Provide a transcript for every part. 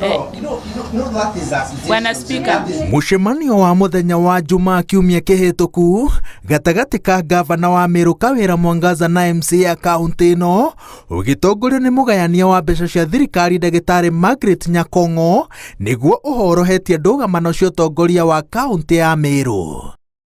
Eh, Bwana Speaker. Mũcemanio wa mũthenya wa Jumaa kiumia kĩhĩtũku gatagatĩ ka ngavana wa Meru Kawĩra Mwangaza na MCA a kaũntĩ ĩno ũgĩtongorio nĩ mũgayania wa mbeca cia thirikari ndagĩtarĩ Margaret Nyakong'o nĩguo ũhorohetie ndũgamano cia ũtongoria wa kaũntĩ ya Meru.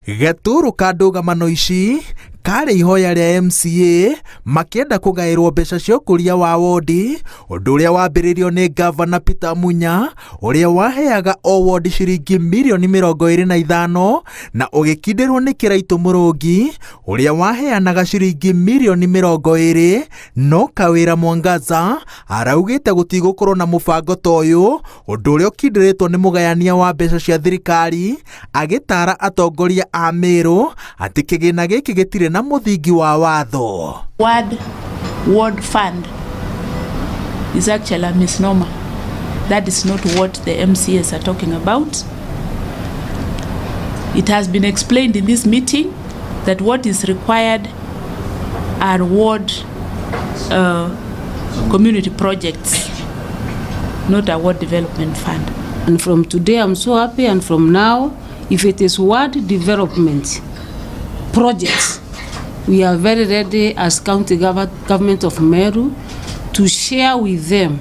Gatũrũ ka ndũgamano ici karĩ ihoya rĩa MCA makĩenda kũgaĩrwo mbeca cia ũkũria wa wondi, ũndũ ũrĩa wambĩrĩirio nĩ ngavana Peter Munya ũrĩa waheaga o wondi ciringi mirioni 25 na ũgĩkindĩrwo nĩ Kĩraitũ Mũrũngi ũrĩa waheanaga ciringi mirioni 20, no Kawĩra Mwangaza araugĩte gũtigũkorwo na mũbango ta ũyũ, ũndũ ũrĩa ũkindĩrĩtwo nĩ mũgayania wa mbeca cia thirikari agĩtara atongoria a Meru atĩ kĩgĩna gĩkĩ gĩtirĩ na mũthingi wa watho. Word ward fund is actually a misnomer. That is not what the MCAs are talking about. It has been explained in this meeting that what is required are ward community projects, not a ward development fund. And from today, I'm so happy. And from now, if it is ward development projects, we are very ready as county government of Meru to share with them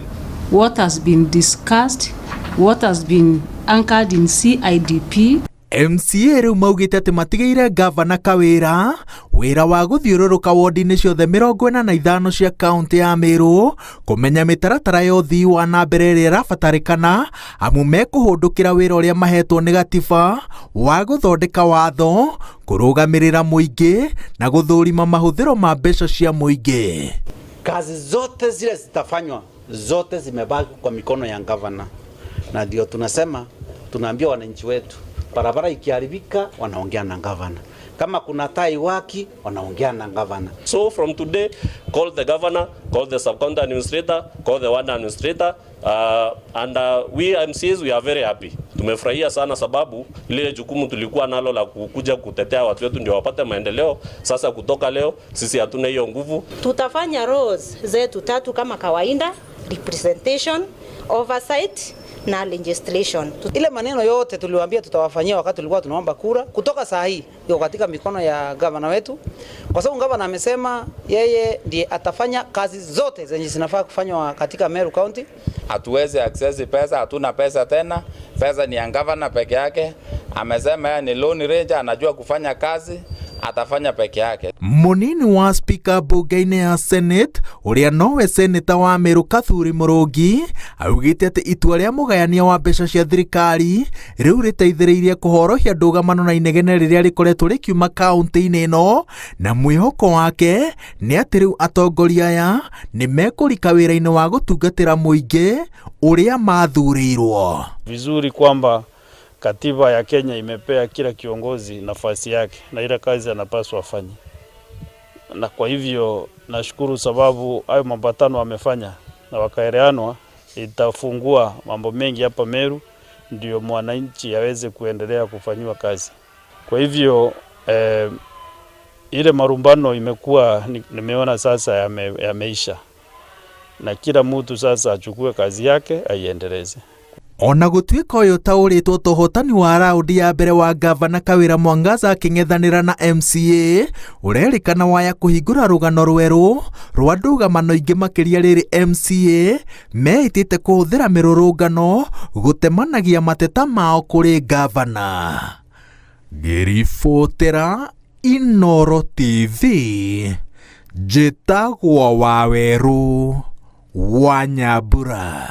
what has been discussed, what has been anchored in CIDP. MCA rĩu maugĩte atĩ matigĩire ngavana Kawĩra wĩra wa gũthiũrũrũka wondi-inĩ ciothe 45 cia kaũntĩ ya Meru kũmenya mĩtaratara ya ũthii wa na mbere ĩrĩa ĩrabatarĩkana, amu mekũhũndũkĩra wĩra ũrĩa mahetwo nĩ gatiba wa gũthondeka watho, kũrũgamĩrĩra mũingĩ na gũthũrima mahũthĩro ma mbeca cia mũingĩ. Kazi zote zile zitafanywa zote zimebaki kwa mikono ya gavana, na ndio tunasema, tunaambia wananchi wetu, barabara ikiharibika wanaongea na gavana, kama kuna taa haiwaki wanaongea na gavana. So from today, call the governor, call the sub-county administrator, call the ward administrator, and we MCAs, we are very happy. Tumefurahia sana sababu lile jukumu tulikuwa nalo la kukuja kutetea watu wetu ndio wapate maendeleo. Sasa kutoka leo sisi hatuna hiyo nguvu. Tutafanya roles zetu tatu kama kawaida: representation, oversight na legislation. Ile maneno yote tuliwaambia tutawafanyia wakati tulikuwa tunaomba kura, kutoka saa hii iko katika mikono ya gavana wetu, kwa sababu gavana amesema yeye ndiye atafanya kazi zote zenye zinafaa kufanywa katika Meru County. Hatuwezi access pesa, hatuna pesa tena. Pesa ni ya gavana peke yake. Amesema yeye ni lone ranger, anajua kufanya kazi, atafanya peke yake. Munini wa spika mbunge-inĩ ya Senate ũrĩa nowe seneta wa Meru Kathuri Mũrũngi augĩte atĩ itua rĩa mũgayania wa mbeca cia thirikari rĩu rĩteithĩrĩirie kũhorohia ndũgamano na inegene rĩrĩa rĩkoretwo rĩkiuma kaũntĩ-inĩ ĩno, na mwĩhoko wake nĩ atĩ rĩu atongoria aya nĩ mekũrika wĩra-inĩ wa gũtungatĩra mũingĩ ũrĩa mathurĩirwo. Vizuri kwamba katiba ya Kenya imepea kila kiongozi nafasi yake na ile kazi anapaswa afanye, na kwa hivyo nashukuru sababu hayo mapatano wamefanya na wakaelewanwa, itafungua mambo mengi hapa Meru, ndio mwananchi aweze kuendelea kufanyiwa kazi. Kwa hivyo ile marumbano imekuwa, nimeona sasa yameisha, na kila mtu sasa achukue kazi yake aiendeleze. Ona gũtuĩka ũyũ taũrĩtwo ta ũhotani wa raundi ya mbere wa ngavana Kawĩra Mwangaza akĩng'ethanĩra na MCA, ũrerĩkana waya kũhingũra rũgano rwerũ rwa ndũgamano ingĩ, makĩria rĩrĩ MCA meĩtĩte kũhũthĩra mĩrũrũngano gũtemanagia mateta mao kũrĩ ngavana. Ngĩribotera Inoro TV, njĩtagwo Wawerũ wa Nyambura.